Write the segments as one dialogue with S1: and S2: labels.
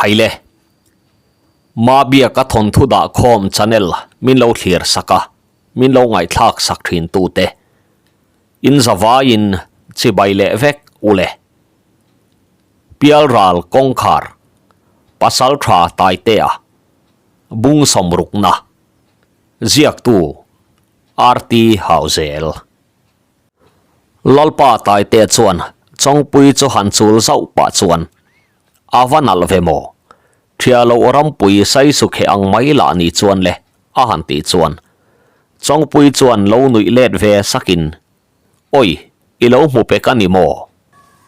S1: Khaile. Mabiaka thawnthu dah khawm channel min lo thlir sak a, min lo ngaihthlak sak thin tute. In zavaiin chibai leh vek ule. Pialral kawngkhar, Pasaltha Taitea, Bung sawmrukna, Ziaktu, RT Hauzel. Lalpa Taitea chuan Chawngpui chu han chul zauh pah chuan, A va nalh ve maw? Ṭhia loh rampui saisu kheh ang mai lah ni chuan le, a han tih chuan Chawngpui chuan lo nuih let ve sakin, Awi, i lo hmu pek a ni maw?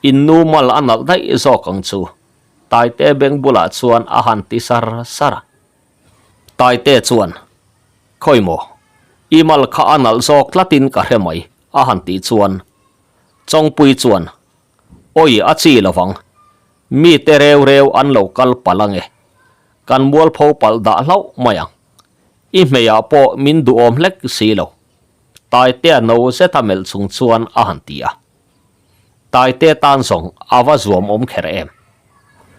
S1: In nu mal a nalh daih zawk ang chu, Taite beng bulah chuan a han ti sar sar a. Taite chuan, Khawi maw? I mal kha a nalh zawk tlatin ka hre mai, a han tih chuan Chawngpui chuan, Awi, a chi lovang. Mite reu reu an lo kal palh ange. Kan mualpho palh dah hlauh mai ang. I hmeiah pawh min duhawm hlek si lo. Taitea no zeta melh chung chuan a han ti a. Taite tan zawng a va zuam awm kher em.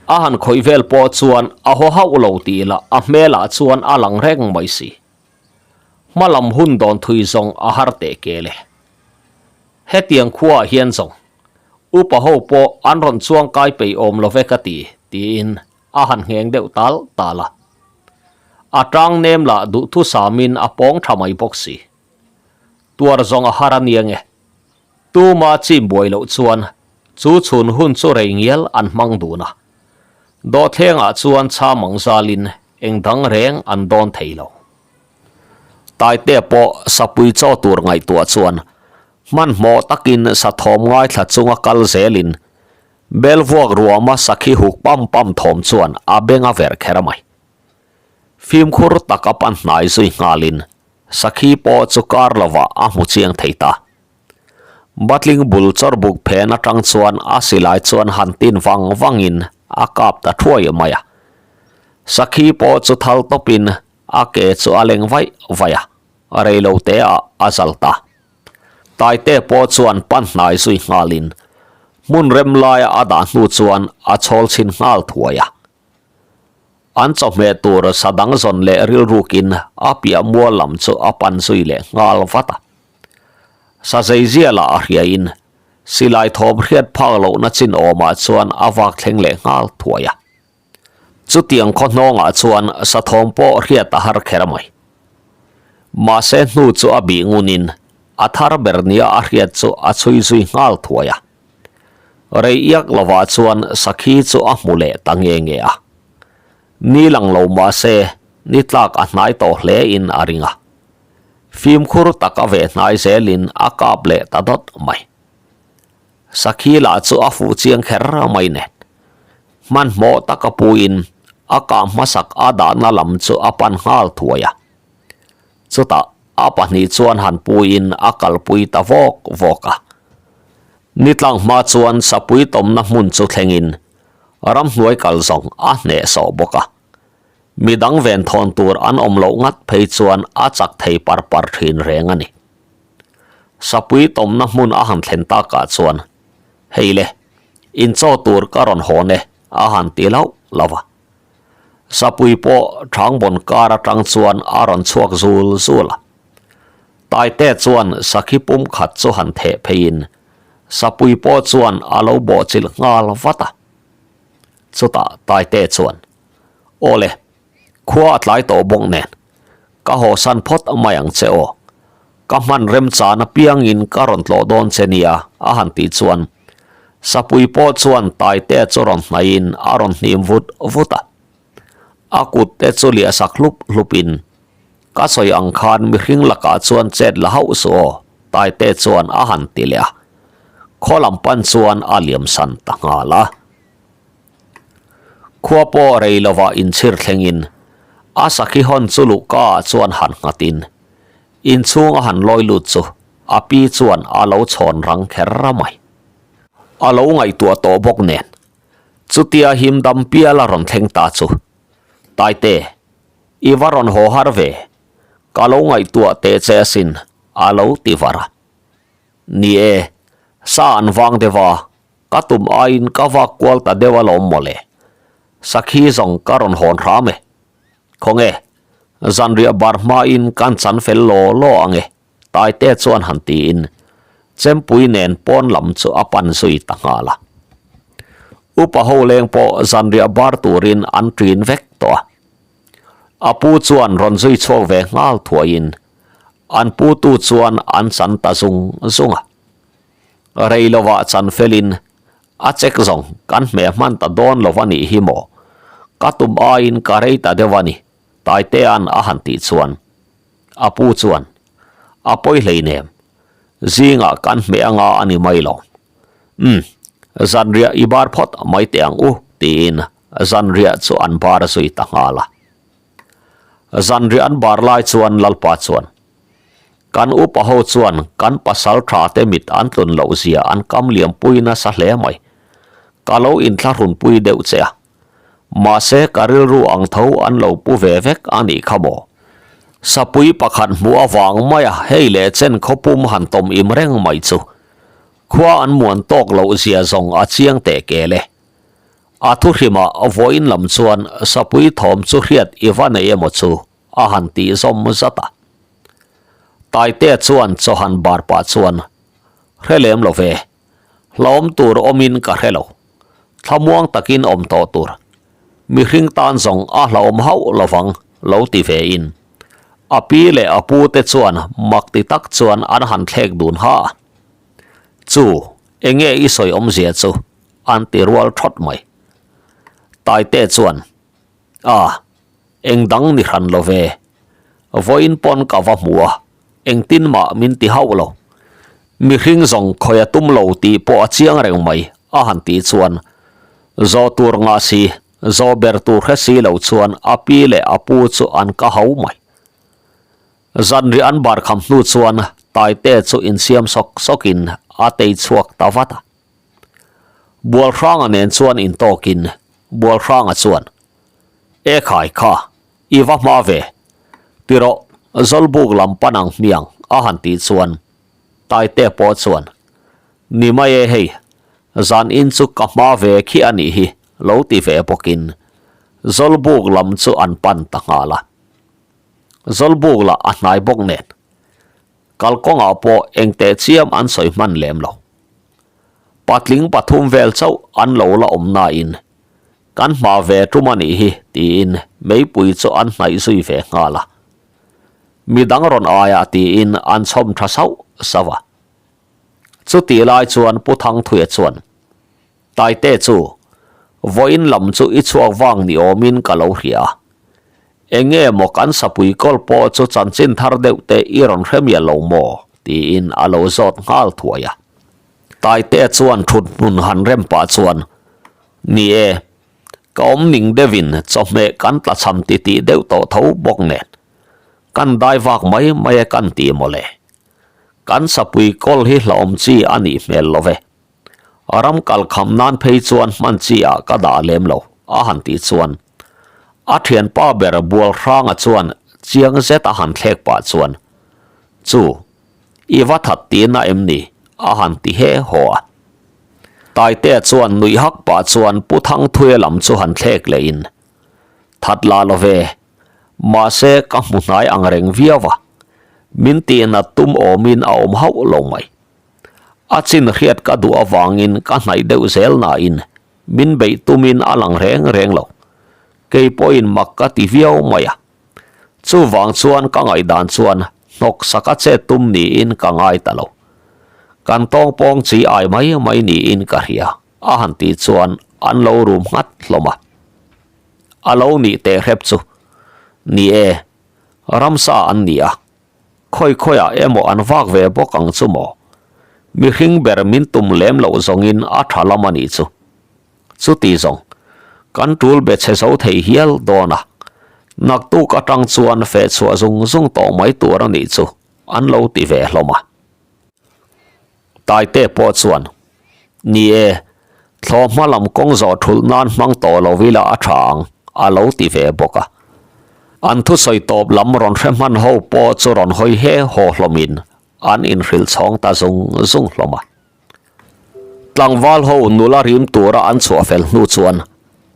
S1: A han khawih vel pawh chuan a haw hauh lo tih lah a hmelah chuan a lang reng mai si. Hma lam hun dawn thui zawng a har teh kel e. Hetiang khuaah hian zawng upa ho pawh an rawn chuang kai peih awm lo ve ka ti, tiin a han ngheng deuh tal tal a. A tang nem lah duhthusamin a pawng tha mai bawk si. Tuar zawng a har a nia nge. Tuma chim buai loh chuan chu chhun hun chu rei ngial an hmang dun a. Dawhthlengah chuan chham ang zalin eng dang reng an dawn thei lo. Taite pawh sapui chaw tur ngaihtuah chuan hmanhmawh takin sathawm ngaithla chunga kal zelin Bel vuak ruama sakhi huk pam pam thawm chuan a beng a verh kher mai. Fimkhur tak a pan hnai zui nghalin sakhi pawh chu kar lovah a hmu chiang thei ta. Batling bul chawr buk phen atang chuan a silai chuan han tin vang vangin a kap ta thuai mai a. Sakhi pawh chu thal tawpin a ke chu a leng vaih vaih a, reilo te ah a zal ta. Taite pawh chuan pan hnai zui nghalin hmun rem laia a dah hnu chuan a chhawl chhin nghal thuai a. An chawhmeh tur sa dang zawn leh rilrukin a piah mual lam chu a pan zui leh nghal vat a. Sa zeizia lah a hriain silai thawm hriat phak lohna chin awmah chuan a vak thleng leh nghal thuai a. Chutiang khaw hnawngah chuan sathawm pawh hriat a har kher mai. Mahse hnu chu a bih ngunin a thar ber nia a hriat chu a chhui zui nghal thuai a. Rei iak lovah chuan sakhi chu a hmu leh ta nge nge a. Ni lang lo mahse ni tlak a hnai tawh hle in a ring a. Fimkhur tak a veh hnai zelin a kap leh ta dawt mai. Sakhi lah chu a fuh chiang kher mai nen. Hmanhmawh taka puiin a kah hmasak a dahna lam chu a pan nghal thuai a. Chutah a pahnih chuan han puiin a kalpui ta vawk vawk a. Nitlang hma chuan sapui tawmna hmun chu thlengin ramhnuai kal zawng a hnehsawh bawk a. Midang venthawn tur an awm loh ngat phei chuan a chak thei par par thin reng a ni. Sapui tawmna hmun a han thlen takah chuan, Hei le, in chaw tur ka rawn hawn e, a han ti lauh lauh a. Sapui pawh Ṭhangbawn kar aṭang chuan a rawn chhuak zul zul a. Taite chuan sakhi pum khat chu han theh pheiin Sapui pawh chuan a lo bawhchilh nghal vat a. Chutah Taite chuan, Aw le, khua a tlai tawh bawk nen, Ka hawsan phawt mai ang che aw. Ka hman remchan apiangin ka rawn tlawh dawn che nia, a han tih chuan Sapui pawh chuan Taite chu rawn hnaihin a rawn hnim vut vut a. A kut te chu liah sak hlup hlupin, Ka sawi ang khan mihring lakah chuan chet la hauh suh aw, Taite chuan a han ti leh a. Khaw lam pan chuan a liamsan ta nghal a. Khua pawh rei lovah inchhir thlengin a sakhi hawn chu luhka ah chuan han nghatin inchhung a han lawi lut chu a pi chuan a lo chhawn rang kher mai. A lo ngaihtuah tawh bawk nen chutia him dam pial a rawn thleng ta chu Taite i va rawn haw har ve ka lo ngaihtuah teh che asin a lo ti var a. Ni e, sa an vang deuh a Ka tum aiin ka vak kual ta deuh alawm mawle. Sakhi zawng ka rawn hawn hram e. Khawnge, zanriah bar hmain kan chan fel law law ang e, Taite chuan han tiin Chempui nen pawn lam chu a pan zui ta nghal a. Upa ho leng pawh zanriah bar turin an ṭin vek tawh a. A pu chuan rawn zui chhuak ve nghal thuaiin an putu chuan an chan ta zung zung a. Rei lovah chan felin a chek zawng kan hmeh hman ta dawn lo a nih hi maw? Ka tum aiin ka rei ta deuh a ni, Taitea'n a han tih chuan a pu chuan a pawi hleinem, zingah kan hmeh anga a ni mai lo. Umm, zanriah i bar phawt mai teh ang u, tiin zanriah chu an bar zui ta nghal a. Zanriah an bar lai chuan Lalpa chuan, Kan upa ho chuan kan pasal tha te mit an tlun loh zia an kam liam pui nasa hle mai. Ka lo inthlahrunpui deuh che a. Mahse ka rilru ang tho an lo pu ve vek a nih kha maw? Sapui pakhat hmuh avang maia hei leh chen khawpum han tawm im reng mai chu khua an muan tawk loh zia zawng a chiang teh kel e. A thuhrimah vawiin lam chuan sapui thawm chu hriat i va nei emaw chu a han tih zawm zat a. Taitea chuan chaw han bar pah chuan, Hre lem lo ve, hlauhawm tur awmin ka hre lo. Thlamuang takin awm tawh tur. Mihring tan zawng a hlauhawm hauh lovang lo ti ve in. A pi leh a pu te chuan mak ti tak chuan an han thlek dun ha a. Chu, enge i sawi awmzia chu? an ti rual thawt mai. Taitea chuan, A, eng dang ni hran lo ve. Vawiin pawn ka va hmu a, engtin mah min ti hauh lo. Mihring zawng khawi a tum lo tih pawh a chiang reng mai, a han tih chuan zawh tur ngah si, zawh ber tur hre si lo chuan a pi leh a pu chu an ka hau mai. Zanriah an bar kham hnu chuan Taite chu insiam sawk sawkin a tei chhuak ta vat a. Bualhranga nen chuan intawkin Bualhranga chuan, E khai kha, i va hma ve. Ti rawh, Zawlbuk lam pan ang hmiang a han tih chuan Taite pawh chuan, Ni mai e hei, zan in chu ka hma ve khi a nih hi lo ti ve bawkin Zawlbuk lam chu an pan ta nghal a. Zawlbuk lah a hnai bawk nen Kalkawngah pawh eng teh chiam an sawi hman lem lo. Patling pathum vel chauh an lo la awm nain kan hma ve tum a nih hi tiin meipui chu an hnaih zui ve nghal a. Midang rawn aiah tiin an chhawm tha sauh sauh a. Chutih lai chuan Pu Thangthuia chuan, Taite chu, vawiin lam chu i chhuak vang ni awmin ka lo hria a. Enge maw kan sapui kawl pawh chu chanchin thar deuh te i rawn hre mial lo maw? tiin a lo zawt nghal thuai a. Taitea chuan thut hmun han rem pah chuan, Ni e, ka awm ning deuhin chawhmeh kan tlachham titih deuh tawh tho bawk nen, kan dai vak mai mai e kan ti mawle. Kan sapui kawl hi hlauhawm chi a nih hmel lo ve. Ram kal kham nan phei chuan hman chi ah ka dah lem lo, a han tih chuan a thianpa ber Bualhranga chuan chiang zet a han thlek pah chuan, Chu, i va that tihna em ni? a han ti he haw a. Taitea chuan nuih hak pah chuan Pu Thangthuia lam chu han thlek leh in, That la lo ve, mahse ka hmu hnai ang reng viau a, min tihnat tum awmin a awm hauh lo mai. A chin hriat ka duh avangin ka hnaih deuh zel nain min beih tumin a lang reng reng lo. Kei pawhin mak ka ti viau mai a. Chuvang chuan ka ngaihdan chuan hnawk saka chet tum niin ka ngai ta lo. Kan tawngpawng chi ai mai mai niin ka hria a han tih chuan an lo rum nghat hlawm a. A lo nih teh hrep chu. Ni e, ramsa an ni a. Khawi khawiah emaw an vak ve bawk ang chu maw? Mihring ber min tum lem loh zawngin a tha lam a nih chu. Chuti zawng, kan tul be chhe zo thei hial dawn a. Naktuk atang chuan feh chhuah zung zung tawh mai tur a nih chu an lo ti ve hlawm a. Taite pawh chuan, Ni e, thlawh hma lam kawng zawh thulh nan hmang tawh lo ila a tha ang, a lo ti ve bawk a. An thusawi tawp lam rawn hre hman ho pawh chu rawn hawi he haw hlawmin an inhrilh chhawng ta zung zung hlawm a. Tlangval ho nula rim tura an chhuah fel hnu chuan.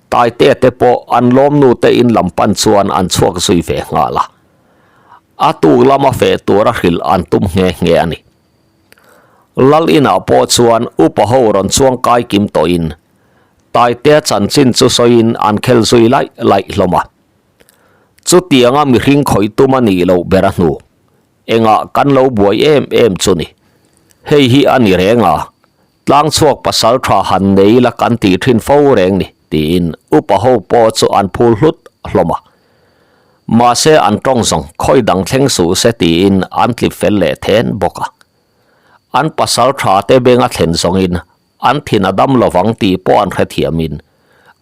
S1: Taitea te pawh an lawmnu te in lam pan chuan an chhuak zui ve nghal a. A tuk lama feh tura hrilh an tum nghe nghe a ni. Lal inah pawh chuan upa ho rawn chuang kai kim tawhin Taitea chanchin chu sawiin an khel zui laih laih hlawm a. Chutianga mihring khawih tum a nih loh ber a hnu. Engah kan lo buai em em chu ni. Hei hi a ni reng a, tlang chhuak pasal tha han nei la kan tih thin fo reng ni, tiin upa ho pawh chu an phul hlut hlawm a. Mahse an tawng zawng khawi dang thleng suh se tiin an tlip fel leh then bawk a. An pasal tha te benga thlen zawngin an thin a dam lovang tih pawh an hrethiamin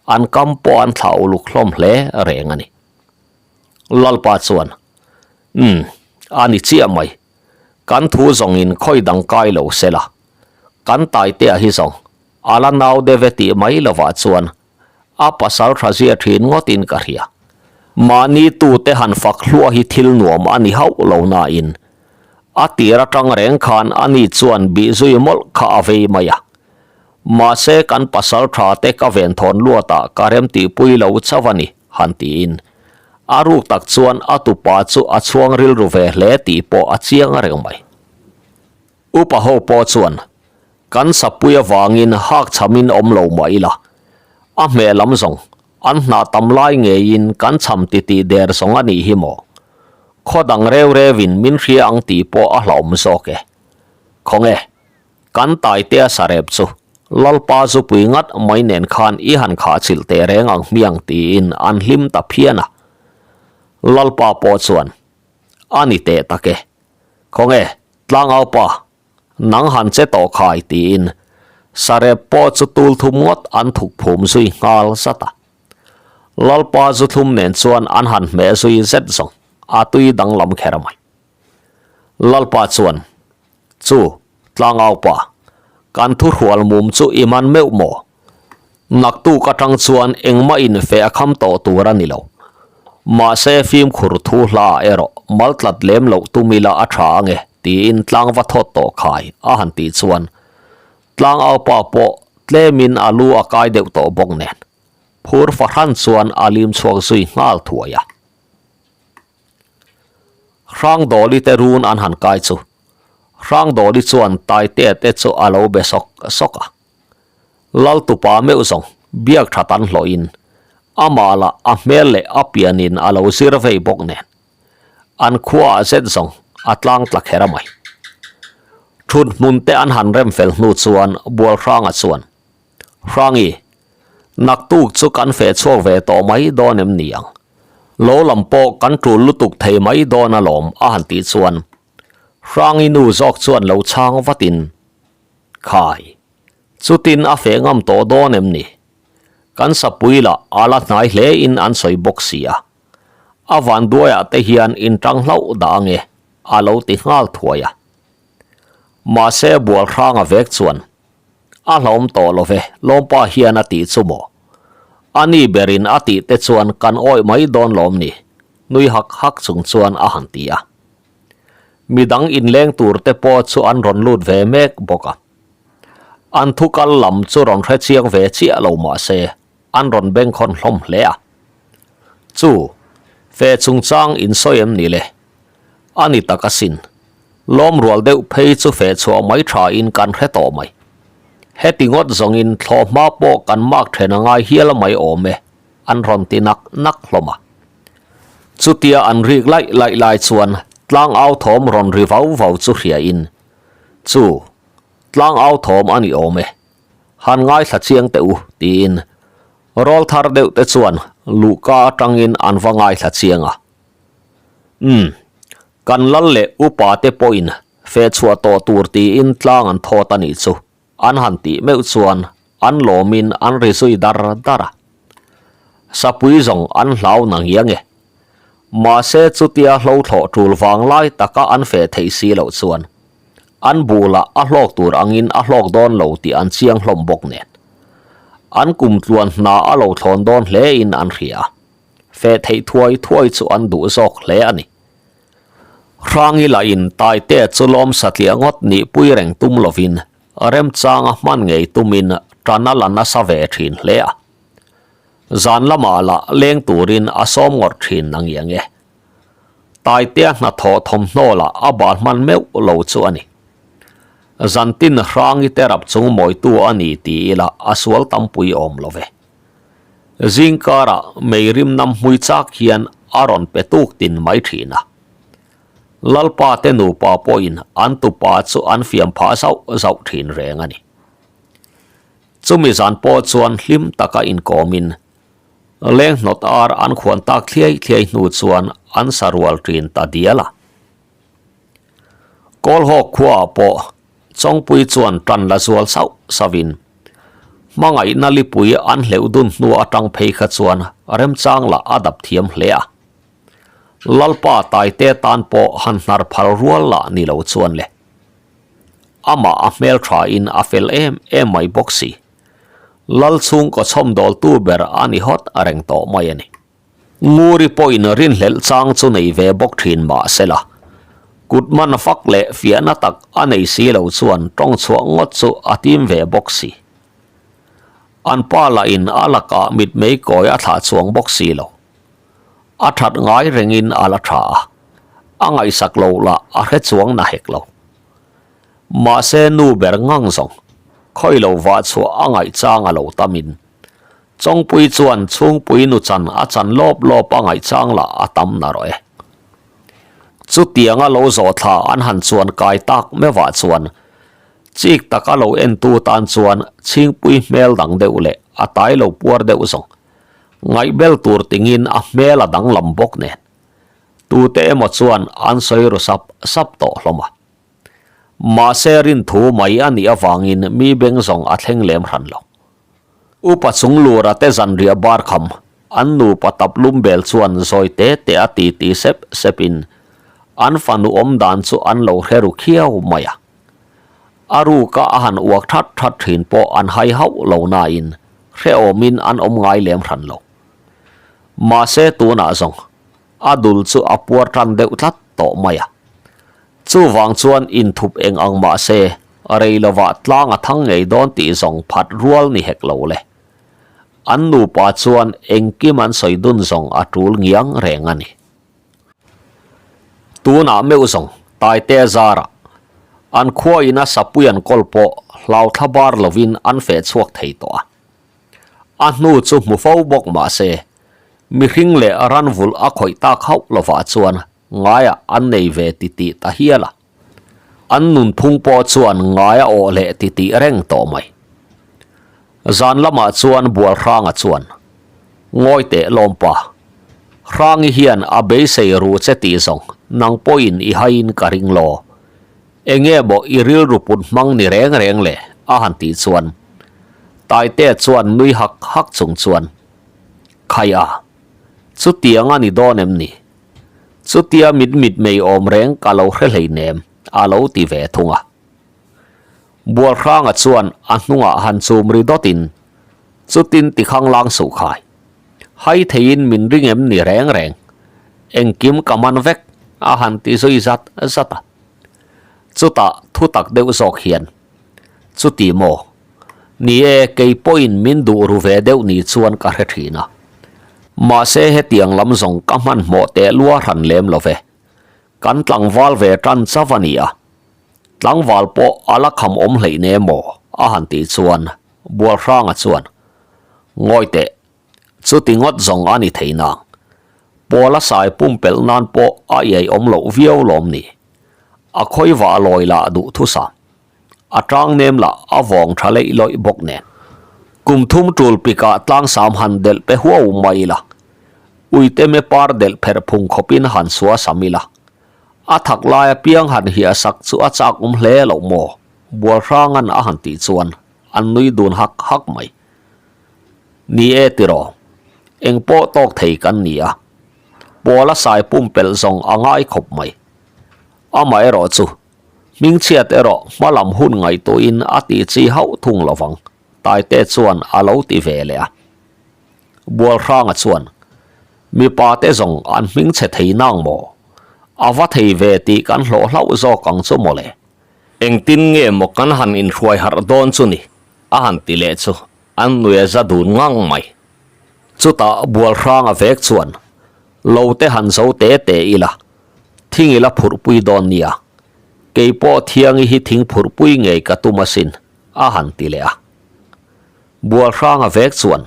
S1: an kam pawh an thlah uluk hlawm hle reng a ni. Lalpa chuan, Umm, a ni chiah mai. Kan thu zawngin khawi dang kai lo se la. Kan Taitea hi zawng, a la nau deuh e tih mai lovah chuan a pasal tha zia thin ngawtin ka hria. Mahni tute han fak hluah hi thil nuam a ni hauh lo nain, a tir atang reng khan ani chuan bih zui mawlh kha a vei mai a. Mahse kan pasal tha te ka venthawn luatah ka remtihpui lo chauh a ni, han tiin. A ruk tak chuan a tupa chu a chhuang rilru ve hle tih pawh a chiang reng mai. Upa ho pawh chuan kan sapui avangin hak chhamin awm lo mah ila, a hmeh lam zawng an hnah tam lai ngeiin kan chham titih der zawng a nih hi maw? Khaw dang reu reuin min hria ang tih pawh a hlauhawm zawk e. Khawnge, kan Taitea sarep chu Lalpa zupui ngat mai nen khan i han khah chilh teh reng ang hmiang tiin an hlim ta phian a. Lalpa pawh chuan, A ni teh tak e. Khawnge, tlangaupa, nang han che tawh khai tiin sarep pawh chu tul thum ngawt an thuk phum zui nghal zat a. Lalpa zu thlum nen chuan an han hmeh zui zet zawng, a tui danglam kher mai. Lalpa chuan, Chu, tlangaupa, kan thuhrual mum chu i man meuh maw? Naktuk atang chuan engmah in feh a kham tawh tur a ni lo. Mahse fimkhur thu hla ah erawh mal tlat lem loh tum ila a tha ange tiin tlang va thawt tawh khai a han tih chuan tlangaupa pawh tlemin a lu a kai deuh tawh bawk nen phur fahran chuan a lim chhuak zui nghal thuai a. Hrangdawli te run an han kai chu Hrangdawli chuan Taitea te chu a lo be sawk sawk a. Laltupa meuh zawng biak that an hlawhin amah lah a hmel leh a pianin a lo zir vei bawk nen an khuaah zet zawng a tlang tla kher a mai. Thut hmun te an han rem fel hnu chuan Bualhranga chuan, Hrangi, naktuk chu kan feh chhuak ve tawh mai dawn em ni ang? Lo lam pawh kan tul lutuk thei mai dawn alawm a han tih chuan Hrangi nu zawk chuan lo chhang vatin, Khai, chutin a feh ngam tawh dawn em ni? Kan sapui lah a la hnai hle in an sawi bawk si a. A vanduaiah te hian in tang hlauh dah ange, a lo ti nghal thuai a. Mahse Bualhranga vek chuan, A hlawm tawh lo ve, lawmpa hian a tih chu maw? A ni berin a tih te chuan kan awih mai dawn lawm ni? Nui hak hak chung chuan a han ti a. Midang inleng tur te pawh chu an rawn lut ve mek bawk a. An thu kal lam chu rawn hre chiang ve chiah lo mah se, an rawn bengkhawn hlawm hle a. Chu, fe chungchang in sawi em ni le? A ni tak asin. Lawm rual deuh phei chu feh chhuah mai tha in kan hre tawh mai. Heti ngawt zawngin thlawhhma pawh kan mark then a ngai hial mai awm e, an rawn ti nak nak hlawm a. Chutia an rik laih laih lai chuan tlang au thawm rawn ri vau vau chu hria in, Chu, tlang au thawm a ni awm e, han ngaithla chiang teh u, tiin rawl thar deuh te chuan luhka atangin an va ngaithla chiang a. Umm, kan lal leh upa te pawhin feh chhuah tawh tur tiin tlang an thawt a nih chu. An han tih meuh chuan an lawmin an ri zui dar dar a. Sapui zawng an hlau na ngiang e. Mahse chutia hlo thlawh tul vang lai taka an feh theih si loh chuan an bulah a hlawk tur angin a hlawk dawn lo tih an chiang hlawm bawk nen. An kum tluan hna a lo thlawn dawn hle in an hria a. Feh theih thuai thuai chu an duh zawk hle a ni. Hrangi lahin Taitea chu lawm satliah ngawt nihpui reng tum lovin remchanga hman ngei tumin ṭan a la nasa ve ṭhin hle a. Zan lamah lah leng turin a sawm ngawrh thin a ngiang e. Taitea hnathawh thawmhnaw lah a bal hman meuh lo chu a ni. Zantin Hrangi te rap chung mawitu a ni ti ila a sual tampui awm lo ve. Zingkarah meirim nam hmui chak hian a rawn pe tuk tin mai thin a. Lalpa te nupa pawhin an tupa chu an fiam phah zauh zauh thin reng a ni. Chumi zan pawh chuan hlim taka inkawmin leng hnawt ar an khuan tak thliai thliai hnu chuan an sa rual thin ta dial a. Kawlhawk khuaah pawh Chawngpui chuan tan la zual sauh sauhin hmangaihna lipui an hleuh dun hnu atang phei kha chuan remchang lah a dap thiam hle a. Lalpa Taite tan pawh han hnar phal rual lah ni lo chuan le. Amah a hmel tha in a fel em em mai bawk si. Lal chhungkaw chhawmdawltu ber a ni hawt a reng tawh mai a ni. Nguri pawhin rinhlelh chang chu nei ve bawk thin mah sela, kut man fak leh fiahna tak a nei si lo chuan tawng chhuah ngawt chu a tim ve bawk si. An pa lahin a lakah mitmei kawi a thlah chuang bawk si lo. A that ngai rengin a la tha a, a ngaihsak lo lah a hre chuang na hek lo. Mahse nu ber ngang zawng, khawi lo vah chhuah a ngaih chang a lo tamin, Chawngpui chuan chhungpui nu chan a chan lawp lawp a ngaih chang lah a tam na rawh e. Chutianga lo zawh thla an han chuan kai tak meuhah chuan chik taka lo entu tan chuan chhingpui hmel dang deuh leh a tai lo puar deuh zawng Ngaihbel tur tingin a hmel a danglam bawk nen. Tute emaw chuan an sawi ru sap sap tawh hlawm a. Mahse rinthu mai a nih avangin mi beng zawng a thleng lem hran lo. Upa Chunglura te zanriah bar kham an nupa tap lum bel chuan zawi te te a ti ti sep sep in an fanu awm dan chu an lo hre ru khiau mai a. A ruka a han uak that that thin pawh an hai hauh lo nain hrehawmin an awm ngai lem hran lo. Mahse tunah zawng a dul chu a puar tan deuh tlat tawh mai a. Chuvang chuan inthup eng ang mahse rei lovah tlang a thang ngei dawn tih zawng phat rual ni hek lo le. An nupa chuan engkim an sawi dun zawng a tul ngiang reng a ni. Tunah meuh zawng Taitea zarah an khua ina sapui an kawl pawh hlau thla bar lovin an feh chhuak thei tawh a. A hnu chu hmu fo bawk mah se, mihring leh ranvulh a khawih tak hauh lovah chuan ngaiah an nei ve titih ta hial a. An nunphung pawh chuan ngai a awh leh titih reng tawh mai. Zan lamah chuan Bualhranga chuan, Ngawi teh lawmpa, Hrangi hian a beisei ru che tih zawng nang pawhin i haiin ka ring law. Enge maw i rilru put hmang ni reng reng le? a han tih chuan Taitea chuan nui hak hak chung chuan, Khai a, chutiang a ni dawn em ni? Chutia mit mit mei awm reng ka lo hre hleinem, a lo ti ve thung a. Bualhranga chuan a hnungah han chum ri dawtin, Chutin ti khang lang suh khai. Hai theiin min ring em ni reng reng. Engkim ka man vek, a han ti zui zat zat a. Chutah thu tak deuh zawk hian, Chuti maw? Ni e, kei pawhin min duh ru ve deuh ni chuan ka hre thin a. Mahse hetiang lam zawng ka hmanhmawh teh lua hran lem lo ve. Kan tlangval ve tan chauh a ni a. Tlangval pawh a la kham awm hleih ne maw? a han tih chuan Bualhranga chuan, Ngawi teh, chuti ngawt zawng a ni thei nang. Pawla sai pumpelh nan pawh a iai awm loh viau lawm ni. A khawi vah lawi lah duh thusam. A tang nem lah a vawng tha leih lawih bawk nen. Kum thum tul pikah tlangsam han delh pe huau mai ila. Uiteme par delh pherh phung khawpin han sua sam ila. A thak lai apiang han hiah sak chu a chak awm hle loh maw? Bualhranga'n a han tih chuan an nui dun hak hak mai. Ni e tiraw, eng pawh tawk thei kan ni a, Pawla sai pumpelh zawng a ngai khawp mai. Amaherawh chu, hmingchhiat erawh hmalam hun ngaihtuahin a tih chi hauh thung lovang, Taite chuan a lo ti ve leh a. Bualhranga chuan, Mipa te zawng an hmingchhe thei nang maw? A va thei ve tih kan hlawh hlauh zawk ang chu mawle. Engtin nge maw kan han inhruai harh dawn chu ni? a han ti leh chu an nui a za dun ngang mai. Chutah Bualhranga vek chuan, Lo te han zo te te ila, thing ila phurhpui dawn nia. Kei pawh Thiangi hi thing phurhpui ngei ka tum asin, a han ti leh a. Bualhranga vek chuan,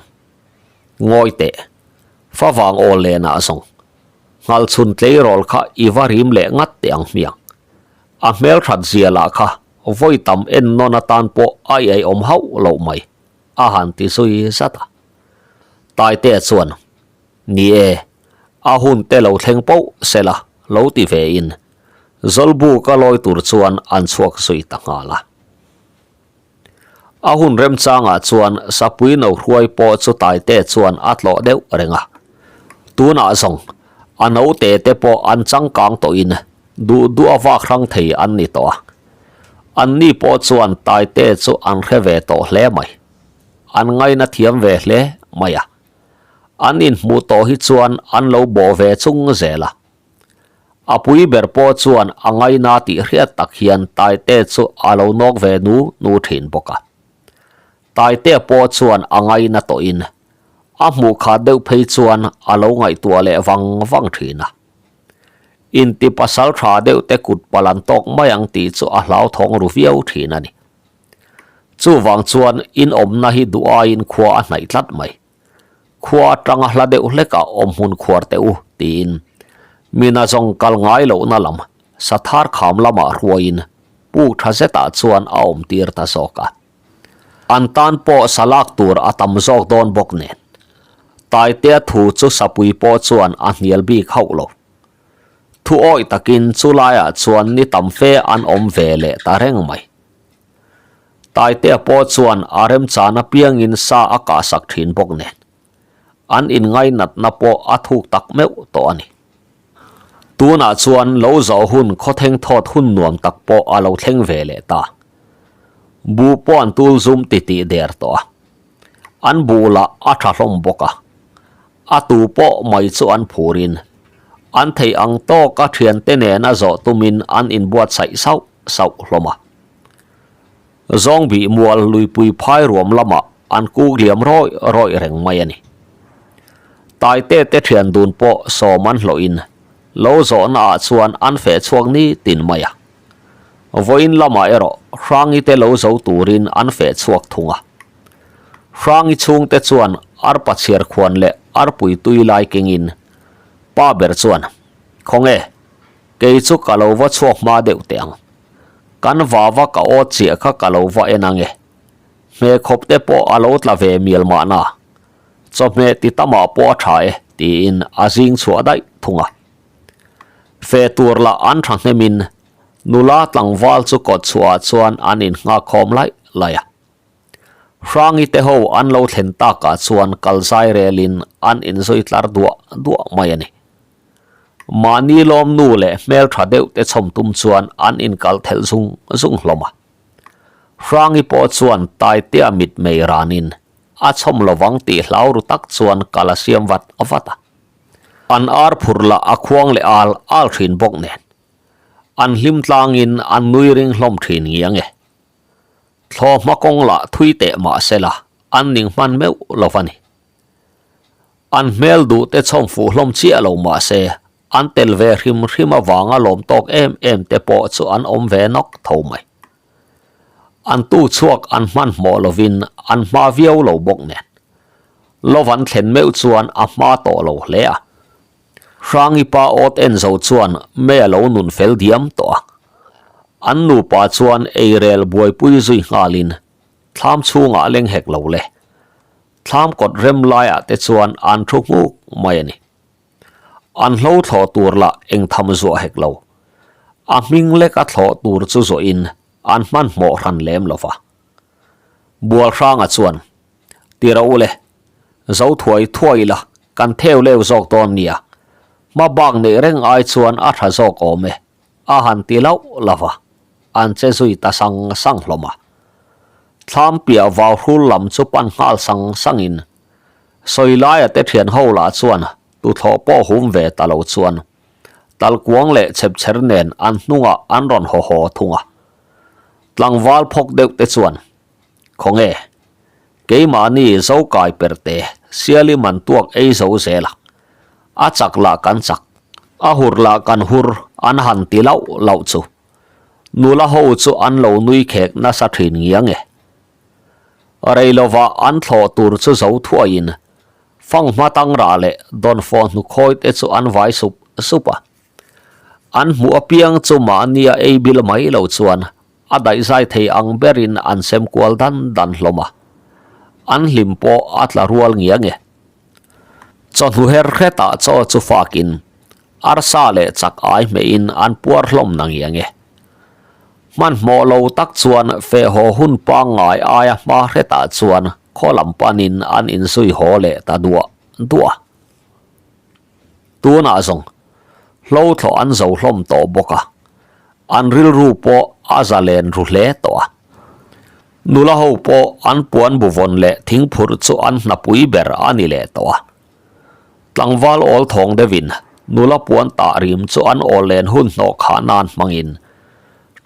S1: Ngawi teh, favang aw lenah zawng, nghalchhun tleirawl kha i va rim leh ngat teh ang hmiang. A hmelthat zia lah kha vawi tam en nawn atan pawh a iaiawm hauh loh mai, a han ti zui zat a. Taitea chuan, Ni e, a hun te lo thleng poh se la, lo ti ve in, Zawlbu ka lawi tur chuan an chhuak zui ta nghal a. A hun remchangah chuan sapui no hruai pawh chu Taitea chuan a tlawh deuh reng a. Tunah zawng, a naute te pawh an changkang tawhin duh duh a vak hrang thei an ni tawh a. Anni pawh chuan Taitea chu an hre ve tawh hle mai. An ngaina thiam ve hle mai a. An inhmuh tawh hi chuan an lo bawh ve chung zel a. A pui ber pawh chuan a ngaina tih hriat tak hian Taitea chu a lo nawk ve nu nu thin bawk a. Taitea pawh chuan a ngaina tawhin a hmuh khat deuh phei chuan a lo ngaihtuah leh vang vang thin a. Inti pasal tha deuh te kut palh an tawk mai ang tih chu a hlauthawng ru viau thin a ni. Chuvang chuan inawmna hi duh aiin khua a hnaih tlat mai. Khua atanga hla deuh hlekah awm hmun khuar teh u, tiin Mina zawng kal ngai lohna lam Sathar kham lamah hruaiin puk tha zetah chuan a awm tir ta zawk a. An tan pawh sa lak tur a tam zawk dawn bawk nen. Taitea thu chu sapui pawh chuan a hnial bik hauh lo. Thu awih takin chu laiah chuan ni tam fe an awm ve leh ta reng mai. Taitea pawh chuan a remchan apiangin sa a kahsak thin bawk nen, an inngainatna pawh a thuk tak meuh tawh a ni. Tunah chuan lo zawh hun khawtheng thawt hun nuam tak pawh a lo thleng ve leh ta. Buh pawh an tul zum titih der tawh a, an buh lah a tha hlawm bawk a, a tu pawh mai chu an phurin an theih ang tawka thiante nena zawh tumin an inbuatsaih sauh sauh hlawm a. Zawngbih mual luipui phai ruam lamah an kuk liam rawih rawih reng mai a ni. Taite te thian dun pawh sawm an hlawhin lo zawhna ah chuan an feh chhuak ni tin mai a. Vawiin lamah erawh Hrangi te lo zo turin an feh chhuak thung a. Hrangi chhungte chuan arpa chhiar khuan leh arpui tui lai kengin pa ber chuan, Khawnge, kei chu ka lo va chhuak hma deuh teh ang. Kan vava ka aw chiah kha ka lo va en ange. Hmehkhawp te pawh a lo tla ve mial mahna. Chawhmeh ti tamah pawh a tha e tiin a zing chhuah daih thung a. Fe tur lah an tha hnemin nula tlangval chu kawt chhuahah chuan an innghak khawm laih laih a. Hrangi te ho an lo thlen takah chuan kal zai relin an inzui tlar duah duah mai a ni. Mahni lawm nu leh hmel tha deuh te chhawm tum chuan an inkal thelh zung zung hlawm a. Hrangi pawh chuan Taitea mitmei ranin a chhawm lovang tih hlau ru tak chuan kal a siam vat vat a. An ar phur lah a khuang leh al al thin bawk nen. An hlim tlangin an nui ring hlawm thin ngiang e. Thlaw hma kawng lah thui teh mah sela an ning hman meuh lo va ni. An hmel duh te chhawm fuh hlawm chiah lo mah se, an tel ve hrim hrim avanga lawm tawk em em te pawh chu an awm ve nawk tho mai. An tu chhuak an hmanhmawh lovin an hma viau lo bawk nen. Love an thlen meuh chuan a hma tawh lo hle a. Hrangi pa awt en zo chuan mei a lo nun fel diam tawh a. An nupa chuan eirel buaipui zui nghalin thlam chhungah leng hek lo le. Thlam kawt rem laiah te chuan an thu nghuk mai a ni. An hlo thlawh tur lah eng tham zuah hek lo. A hming lek a thlawh tur chu zawhin an hmanhmawh hran lem lo va. Bualhranga chuan, Ti rawh u le, zo thuai thuai ila kan theu leu zawk dawn nia, hma bak neih reng ai chuan a tha zawk awm e, a han ti lauh lauh a, an che zui ta sang sang hlawm a. Thlam piah vau hrul lam chu pan nghal sang sangin Sawilaia te thian ho lah chuan tuthlawh pawh hum ve ta lo chuan talkuang leh chhepchher nen an hnungah an rawn haw haw thung a. Tlangval phawk deuh te chuan, Khawnge, keimahni Zokai perte Siali man tuak ei zo zel a, a chak lah kan chak, a hur lah kan hur an han ti lauh lauh chu. Nula ho chu an lo nui khek nasa thin ngiang e. Rei lovah an thlawh tur chu zo thuaiin fanghma tangrah leh dawnfawh hnukhawi te chu an vai sup sup a. An hmuh apiang chu mahnia ei bil mai lo chuan a daihzai thei ang berin an sem kual dan dan hlawm a, an hlim pawh a tla rual ngiang e. Chawhnu her hretah chaw chu fakin arsa leh chak ai hmehin an puar hlawm na ngiang e. Hmanhmawh lo tak chuan fehhaw hun pangngai aia hma hretah chuan khaw lam panin an inzui haw leh ta duah duah. Tunah zawng hlo thlawh an zo hlawm tawh bawk a, an rilru pawh a za len ru hle tawh a. Nula ho pawh an puan bu vawn leh thingphurh chu an hnapui ber a ni leh tawh a. Tlangval awl thawng deuhin nula puan tah rim chu an awl len hun hnawh khah nan hmangin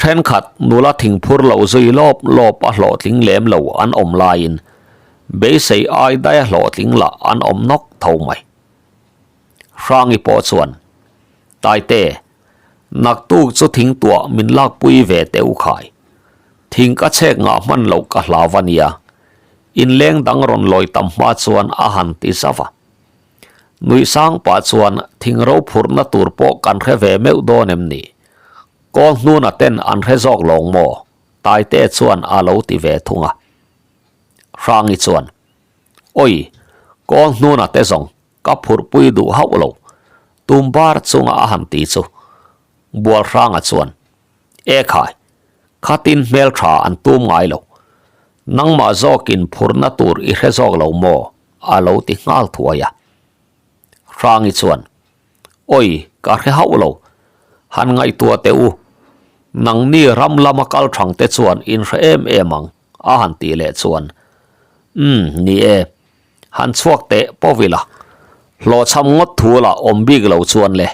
S1: thenkhat nula thingphur lo zui lawp lawp a hlawhtling lem lo an awm laiin beisei ai daia hlawhtling lah an awm nawk tho mai. Hrangi pawh chuan, Taite, naktuk chu thing tuah min lakpui ve teh u khai. Thing ka chhek ngah hman loh ka hlau a nia. Inleng dang rawn lawi tam hma chuan a han ti zauh a. Nuih sang pah chuan thing ro phurhna tur pawh kan hre ve meuh dawn em ni? Kawl hnuna ten an hre zawk lawng maw? Taite chuan a lo ti ve thung a. Hrangi chuan, Oi, kawl hnuna te zawng ka phurhpui duh hauh lo, tum bar chunga a han ti chu. Bualhranga chuan, E khai, khatin hmeltha an tum ngai lo. Nangmah zawkin phurhna tur i hre zawk lo maw? a lo ti nghal thuai a. Hrangi chuan, Oi, ka hre hauh lo. Han ngaihtuah teh u. Nangni ram lama kal thang te chuan in hre em em ang. A han tih leh chuan, Umm, ni e, han chhuak teh pawh ila, hlawhchham ngawt thu lah awm bik lo chuan le,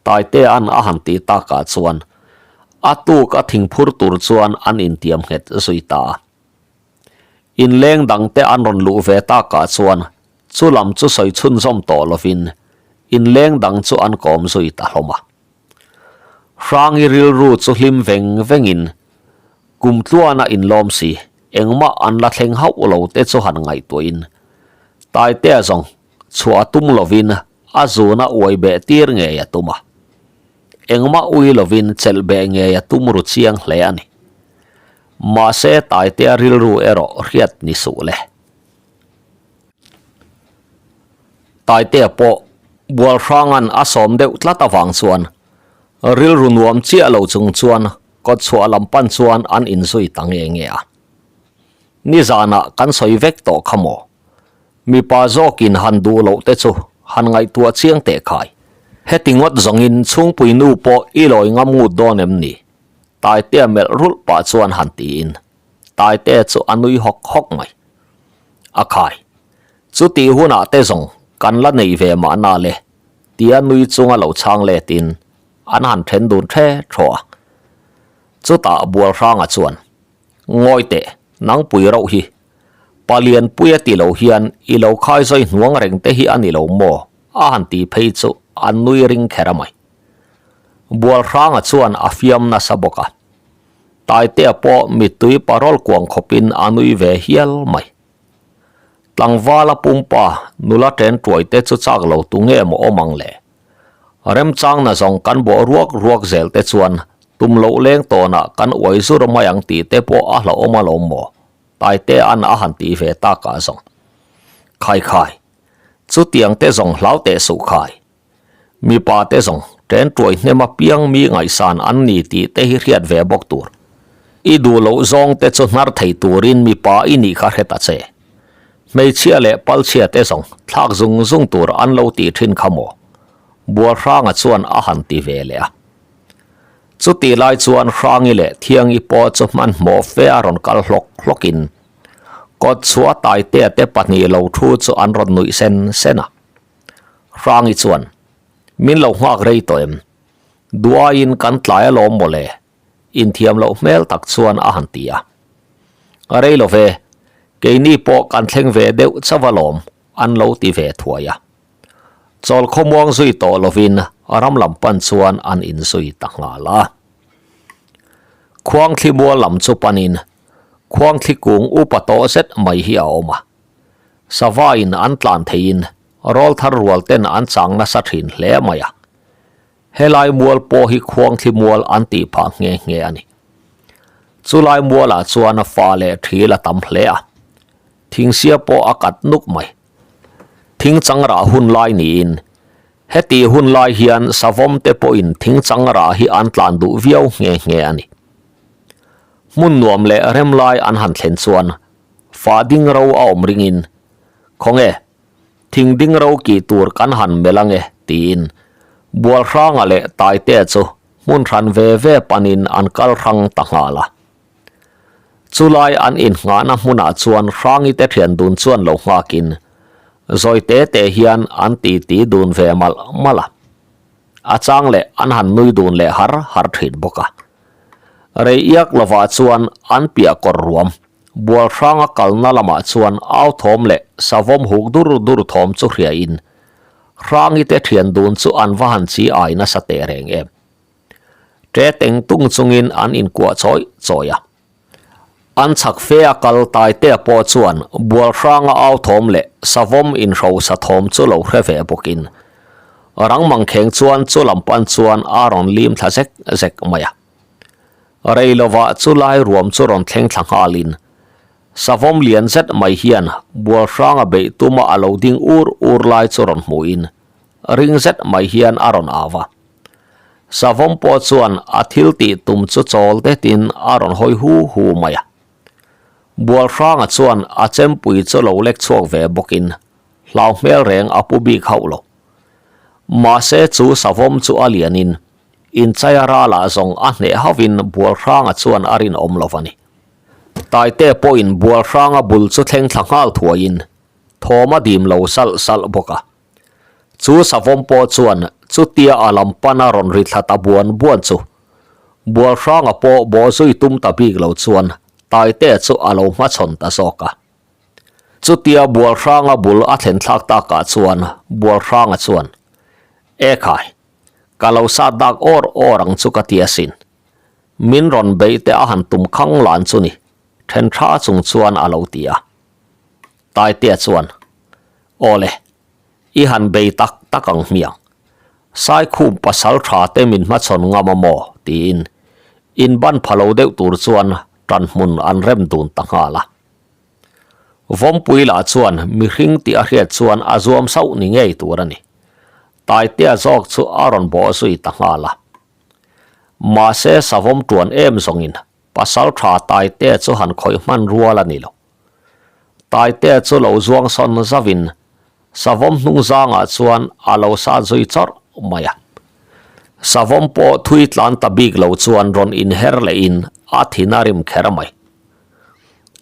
S1: Taitea'n a han tih takah chuan a tuk a thingphur tur chuan an intiam nghet zui ta a. Inleng dangte an rawn luh ve takah chuan chu lam chu sawi chhunzawm tawh lovin inleng dang chu an kawm zui ta hlawm a. Hrangi rilru chu hlim veng vengin Kum tluana inlawm si, engmah an la thleng hauh lo te chu han ngaihtuahin Taitea zawng chhuah a tum lovin a zuna uai beh tir ngei a tum a. Engmah ui lovin chelh beh ngei a tum ru chiang hle a ni. Mahse Taitea rilru erawh hriat ni suh le. Taitea pawh Bualhranga'n a sawm deuh tlat avang chuan rilru nuam chiah lo chung chuan kawtchhuah lam pan chuan an inzui ta nge nge a. Nizanah kan sawi vek tawh kha maw? Mipa zawkin han duh loh te chu han ngaihtuah chiang teh khai. Heti ngawt zawngin chhungpui nu pawh i lawi ngam ngut dawn em ni? Taitea melh rulh pah chuan han tiin Taitea chu a nui hawk hawk mai. A khai. Chutih hunah te zawng kan la nei ve mahna le, tia nui chunga lo chhang letin an han then dun the thaw a. Chutah Bualhranga chuan, Ngawi teh, nangpui rauh hi. Palianpuia ti lo hian i lo khai zawi hnuang reng te hi a ni lo maw? a han ti phei chu a nui ring kher a mai. Bualhranga chuan a fiam nasa bawk a. Taitea pawh mittui parawl kuang khawpin a nui ve hial mai. Tlangvala pumpa nula ṭen ṭuai te chu chak lo tu nge maw awm ang le? Remchangna zawng kan bawh ruak ruak zel te chuan tum loh leng tawnah kan uai zur mai ang tih te pawh a hlauhawm alawm maw? Taitea'n a han tih ve takah zawng. Khai khai, chutiang te zawng hlau teh suh khai. Mipa te zawng ṭen ṭuai hnem apiang mi ngaihsan an ni tih te hi hriat ve bawk tur. I duh loh zawng te chu hnar thei turin mipa i nih kha hre ta che. Hmeichhia leh palchhia te zawng thlak zung zung tur an lo tih ṭhin kha maw? Bualhranga chuan a han ti ve leh a. Chutih lai chuan Hrangi leh Thiangi pawh chu hmanhmawh fe a rawn kal hlawk hlawkin kawtchhuah Taitea te pahnih lo thu chu an rawn nuih sen sen a. Hrangi chuan, Min lo nghak rei tawh em? Duaiin kan tlai alawm maw le? Inthiam loh hmel tak chuan a han ti a. A rei lo ve, keini pawh kan thleng ve deuh chauh alawm, an lo ti ve thuai a. Chawl khawmuang zui tawh lovin ram lam pan chuan an inzui ta nghal a. Khuangthli mual lam chu panin khuangthli kung upa tawh zet mai hi a awm a. Sava-in an tlan theiin rawlthar rual ten an chang nasa thin hle mai a. Helai mual pawh hi khuangthli mual an tih phah nghe nghe a ni. Chulai mualah chuan fa leh thil a tam hle a. Thingsia pawh a kat nuk mai. Thing chang rah hun lai niin heti hun lai hian savawm te pawhin thing chang rah hi an tlan duh viau nghe nghe a ni. Hmun nuam leh rem lai an han thlen chuan fa ding ro a awm ringin, Khawnge, thing ding ro kih tur kan han melh ange tiin Bualhranga leh Taitea chu hmun hran ve ve panin an kal hrang ta nghal a. Chulai an innghahna hmunah chuan Hrangi te thian dun chuan lo nghakin zawi te te hian an titi dun ve malh malh a. A chang leh an han nui dun leh har har thin bawk a. Rei iak lovah chuan an piah kawr ruam bual hranga kalna lamah chuan au thawm leh savawm huk dur dur thawm chu hriain Hrangi te thian dun chu an va han chi ai nasa teh reng em. Ṭe teng tung chungin an inkuah chawi chawi a. An chhak fe a kal Taitea pawh chuan bual hranga au thawm leh savawm inhrosa thawm chu lo hre ve bawkin rang mangkheng chuan chu lam pan chuan a rawn lim thla zek zek mai a. Rei lovah chu lai ruam chu rawn thleng thla nghalin savawm lian zet mai hian bual hranga beih tuma a lo ding ur ur lai chu rawn hmuhin ring zet mai hian a rawn au a. Savawm pawh chuan a thil tih tum chu chawl detin a rawn hawi hu hu mai a. Bualhranga chuan a chempui chu lo lek chhuak ve bawkin hlau hmel reng a pu bik hauh lo. Mahse chu savawm chu a lianin inchaia ralah zawng a hneh hauhin Bualhranga chuan a rinawm lo va ni. Taite pawhin Bualhranga bul chu thleng thla nghal thuaiin thawm a dim lo salh salh bawk a. Chu savawm pawh chuan chutia a lam pana rawn ri thla ta buan buan chu Bualhranga pawh bawhzui tum ta bik lo chuan Taitea chu a lo hmachhawn ta zawk a. Chutia Bualhranga bul a thlen thlak takah chuan Bualhranga chuan, Ekhai, ka lo sat dak awr awr ang chu ka ti asin. Min rawn beih te a han tum khang lan chu ni, then tha chung chuan a lo ti a. Taitea chuan, Awle, i han bei tak tak ang hmiang. Saikhum pasal tha te min hmachhawn ngam a maw? tiin inban pha lo deuh tur chuan tanhmun an rem dun ta nghal a. Vawmpui lah chuan mihring tih a hriat chuan a zuam sauh ni ngei tur a ni. Taitea zawk chu a rawn bawh zui ta nghal a. Mahse savawm tuan em zawngin pasal tha Taitea chu han khawih hman rual a ni lo. Taitea chu lo zuang sawn zauhin savawm hnung zangah chuan a lo sat zui chawrh mai a. Savawm pawh thui tlan ta bik lo chuan rawn inher lehin a thin a rim kher mai.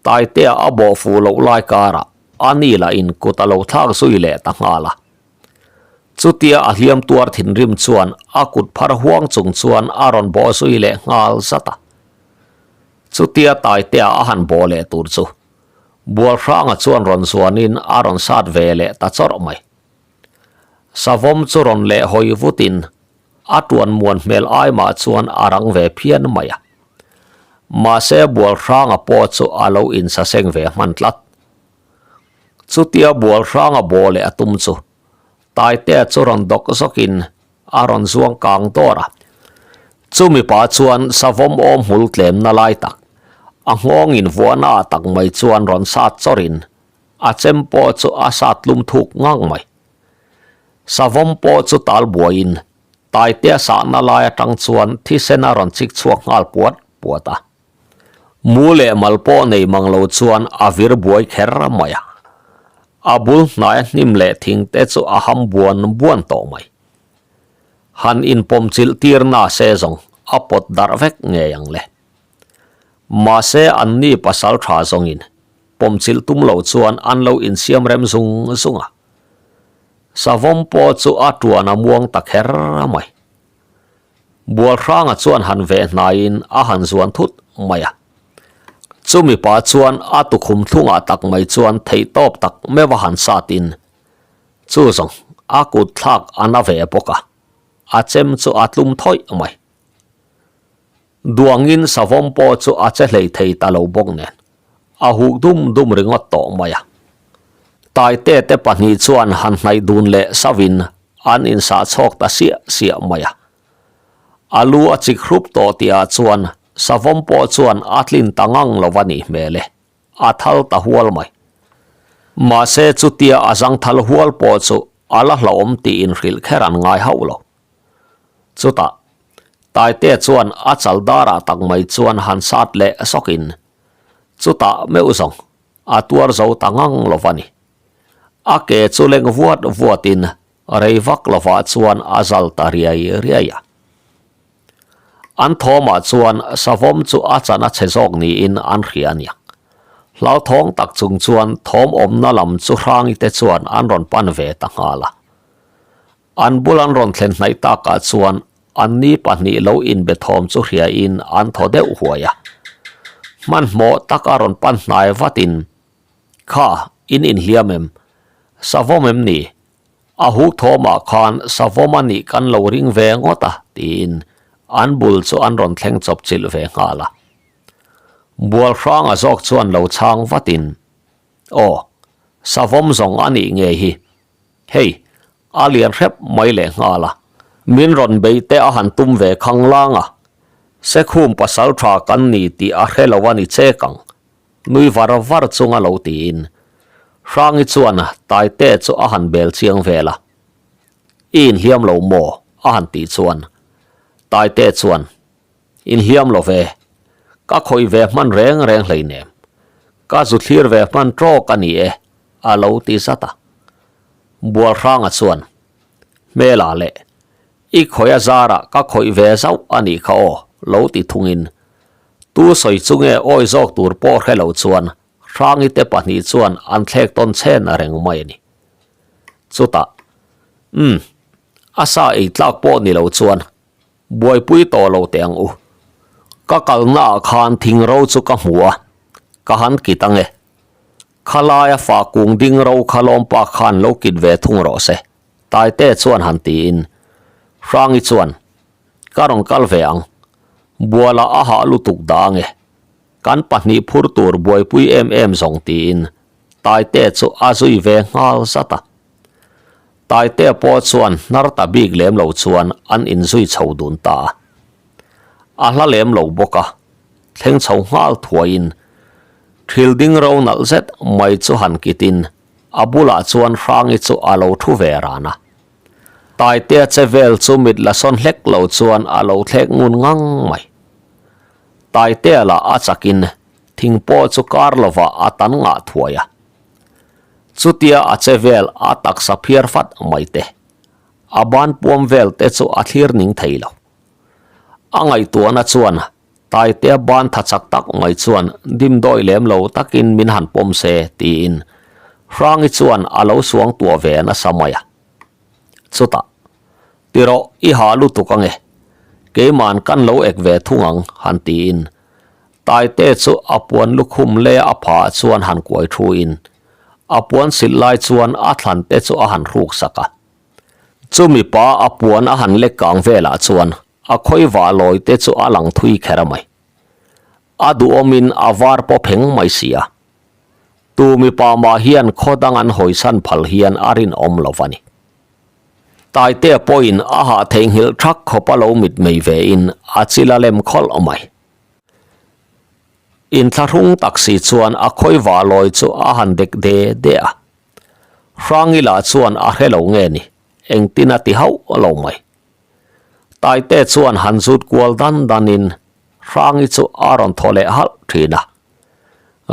S1: Taitea a bawh fuh loh lai karah a ni lahin kut a lo thlak zui leh ta nghal a. Chutia a hliam tuar thinrim chuan a kut phar huang chung chuan a rawn bawh zui leh nghal zat a. Chutia Taitea a han bawh leh tur chu Bualhranga chuan rawn zuanin a rawn sat ve leh ta chawrh mai. Savawm chu rawn leh hawi vutin a tuan muan hmel ai mah chuan a rang ve phian mai a. Mahse Bualhranga pawh chu a lo insaseng ve hman tlat. Chutia Bualhranga bawh leh a tum chu Taitea chu rawn dawk zawkin a rawn zuang kang dawr a. Chumi pa chuan savawm awm hmul tlemna lai tak, a nghawng invuahna ah tak mai chuan rawn sat chawrin a chem pawh chu a sat tlum thuk ngang mai. Savawm pawh chu tal buaiin Taitea sahna lai atang chuan thisen a rawn chik chhuak nghal puat puat a. Mu leh mal pawh nei mang lo chuan a vir buai kher mai a. A bul hnaia hnim leh thing te chu a ham buan buan tawh mai. Han inpawm chilh tir na se zawng a pawt darh vek ngei ang le. Mahse anni pasal tha zawngin pawm chilh tum lo chuan an lo insiam rem zung zung a. Savawm pawh chu a tuan a muang ta kher mai. Bualhranga chuan han veh hnaiin a han zuan thut mai a. Chumi pa chuan a tukhum thlungah tak mai chuan theihtawp tak meuh a han satin. Chu zawng a kut thlak a na ve bawk a, a chem chu a tlum thawih mai. Duangin savawm pawh chu a che hlei thei ta lo bawk nen, a huh dum dum ringawt tawh mai a. Taite te pahnih chuan han hnaih dun leh sauhin an insah chhawk ta siah siah mai a. A lu a chik hrup tawh tihah chuan savawm pawh chuan a tlin ta ngang lo a nih hmel e, a thal ta hual mai. Mahse chutia a zangthal hual pawh chu a la hlauhawm tih inhrilh kher an ngai hauh lo. Chutah, Taitea chuan a chal darah tak mai chuan han sat leh sawkin, chutah meuh zawng a tuar zo ta ngang lo va ni. A ke chu leng vuat vuatin rei vak lovah chuan a zal ta riai riai a. An thawmah chuan savawm chu a chan a chhe zawk niin an hria a niang. Hlauthawng tak chung chuan thawm awmna lam chu Hrangite chuan an rawn pan ve ta nghal a. An bul an rawn thlen hnaih takah chuan anni pahnih lo inbe thawm chu hriain an thaw deuh huai a. Hmanhmawh tak a rawn pan hnai vatin, Kha, in inhliam em? Savawm em ni? A huk thawmah khan savawm a nih kan lo ring ve ngawt a, tiin an bul chu an rawn thleng chawp chilh ve nghal a. Bualhranga zawk chuan lo chhang vatin, Aw, savawm zawng a nih ngei hi. Hei, a lian hrep mai leh nghal a. Min rawn bei te a han tum ve khang lang a. Sekhum pasal tha kan ni tih a hre lo a ni chek ang. Nui var var chunga lo tiin. Hrangi chuan Taite chu a han bel chiang vel a. I inhliam lo maw? a han tih chuan Taite chuan, Inhliam lo ve. Ka khawih ve hman reng reng hleinem. Ka zu thlir ve hman tawk a ni e, a lo ti zat a. Bualhranga chuan, Hmela leh, i khawih a zarah ka khawih ve zauh a nih kha aw, lo ti thungin. Tu sawi chu nge awi zawk tur pawh hre lo chuan Hrangi te pahnih chuan an thlek tawn chhen reng mai a ni. Chutah, Umm, a sa ei tlak pawh ni lo chuan Buaipui tawh lo teh ang u. Ka kalna ah khan thing ro chu ka hmu a, ka han kit ang e. Khalaia fah kung ding ro kha lawmpa khan lo kit ve thung rawh se, Taite chuan han tiin. Hrangi chuan, Ka rawn kal ve ang. Bualah a hah lutuk dah ang e. Kan pahnih phur tur buaipui em em zawng tiin Taite chu a zui ve nghal zat a. Taitea pawh chuan hnar ta bik lem lo chuan an inzui chho dun ta a. A hla lem lo bawk a, thleng chho nghal thuaiin thil ding ro nalh zet mai chu han kitin a bulah chuan Hrangi chu a lo thu ve ran a. Taitea che vel chu mit la sawn hlek lo chuan a lo thlek ngun ngang mai. Taitea lah a chakin thing pawh chu kar lovah a tan ngah thuai a. Chutia a che vel a taksa phiar fat mai te, a ban puam vel te chu a thlir ning thei lo. A ngaihtuahna chuan Taitea ban tha chak tak mai chuan dimdawi lem lo takin min han pawm se tiin Hrangi chuan a lo suang tuah ve nasa mai a. Chutah, Tirawh i ha lutuk ange, keiman kan lo ek ve thung ang han tiin Taite chu a puan lukhum leh a phah chuan han kuai thu in, a puan silh lai chuan a thlan te chu a han hruk sak a. Chumi pa a puan a han lek kang velah chuan a khawi vah lawi te chu a lang thui kher a mai. A duhawmin a var paw pheng mai si a. Tu mipa mah hian khaw dang an hawisan phal hian a rinawm lo va ni. Taitea pawhin a hah theihnghilh thak khawp a lo mitmei ve in a chil a lem khawlh mai. Inthlahrung tak si chuan a khawi vah lawi chu a han dek de de a. Hrangi lah chuan a hre lo nge ni, engtin a ti hauh lo mai. Taite chuan han zut kual dan danin Hrangi chu a rawn thaw leh halh thin a.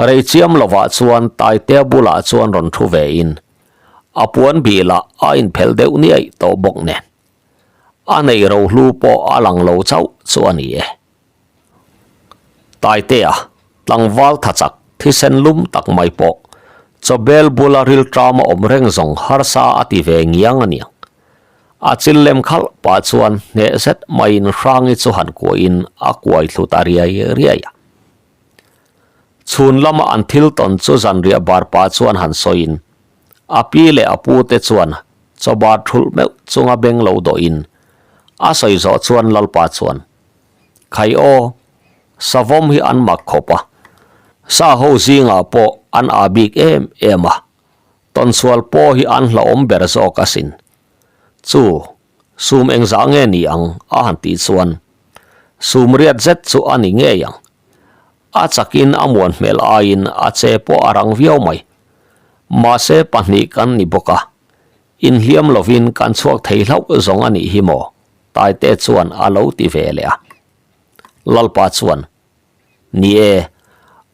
S1: Rei chiam lovah chuan Taitea bulah chuan rawn thu vein a puan bih lah a inphelh deuh niaih tawh bawk nen. A neih rohlu pawh a lang lo chauh chu a ni e. Taitea, tlangval tha chak, thisen lum tak mai pawh, chawbel bula rilṭama awm reng zawng harsa a ti ve ngiang a niang. A chil lem khalh pah chuan hneh zet maiin Hrangi chu han kuahin a kuai thlu ta riai riai a. Chhun lama an thil tawn chu zanriah bar pah chuan han sawiin. A pi leh a pu te chuan chawbar thulh meuh chunga beng lo dawhin a sawi zawh chuan Lalpa chuan, Khai aw, savawm hi an mak khawp a, sa ho zingah pawh an ah bik em em a, tawnsual pawh hi an hlauhawm ber zawk asin. Chu, sum engzah nge ni ang? a han tih chuan sum riat zet chu a ni ngei ang. A chakin a muan hmel aiin a che pawh a rang viau mai. Mahse pahnih kan ni bawk a, inhliam lovin kan chhuak thei hlauh zawng a nih hi maw? Taite chuan a lo ti ve leh a. Lalpa chuan, Ni e,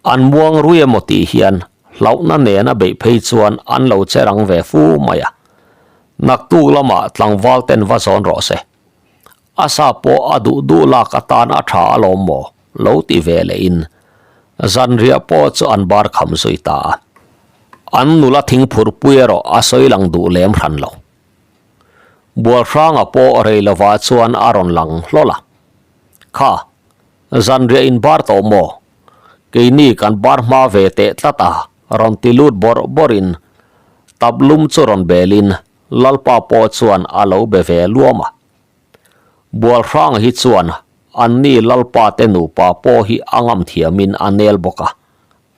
S1: an muang rui emaw tih hian hlauhna nena beih phei chuan an lo che rang ve fu mai a. Naktuk lamah tlangval ten va zawn rawh se. A sa pawh a duh duh lak atan a tha alawm maw? Lo ti ve leh in zanriah pawh chu an bar kham zui ta a. An nula thingphur pui erawh a sawi lang duh lem hran lo. Bualhranga pawh rei lovah chuan a rawn lang hlawl a. Kha, zanriah in bar tawh maw? Keini kan bar hma ve teh tlat a, rawn ti lut bawrh bawrhin tap lum chu rawn belin Lalpa pawh chuan a lo be ve luam a. Bualhranga hi chuan anni Lalpa te nupa pawh hi a ngam thiamin a nel bawk a,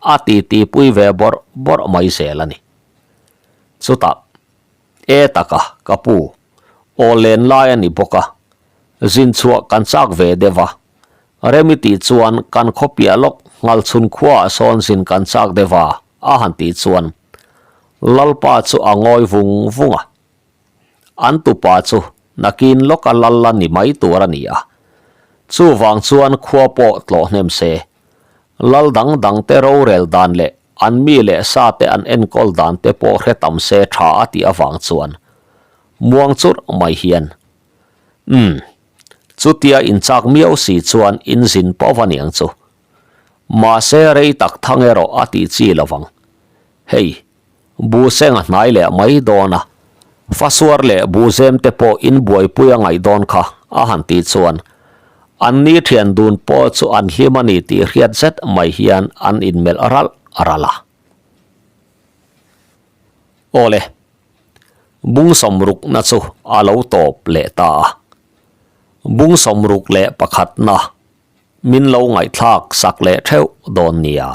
S1: a titi pui ve bawrh bawrh mai zel a ni. Chutah, E taka, ka pu, aw len lai a ni bawk a, zin chhuah kan chak ve deuh a, Remi tih chuan kan khaw piah lawk Nghalchhun khuaah sawn zin kan chak deuh a, a han tih chuan Lalpa chu a ngawi vung vung a. An tupa chu nakin lawka lal la ni mai tur a ni a. Chuvang chuan khua pawh tlawh hnem se. Lal dang dang te rorel dan leh an mi leh sa te an enkawl dan te pawh hre tam se tha a tih avang chuan muang churh mai hian Umm, chutia inchak miau si chuan in zin pawh va niang chu. Mahse rei tak thang erawh a tih chi lo vang. Hei, buhseng a hnai leh mai dawn a, fasuar leh buhzem te pawh in buaipui a ngaih dawn kha a han tih chuan an ni thian dun pawh chu an hlim a ni tih hriat zet mai hian an inmelh ralh ralh a. Awle, bung sawmrukna chu a lo tawp leh ta a. Bung sawmruk leh pakhatna min lo ngaihthlak sak leh theuh dawn nia.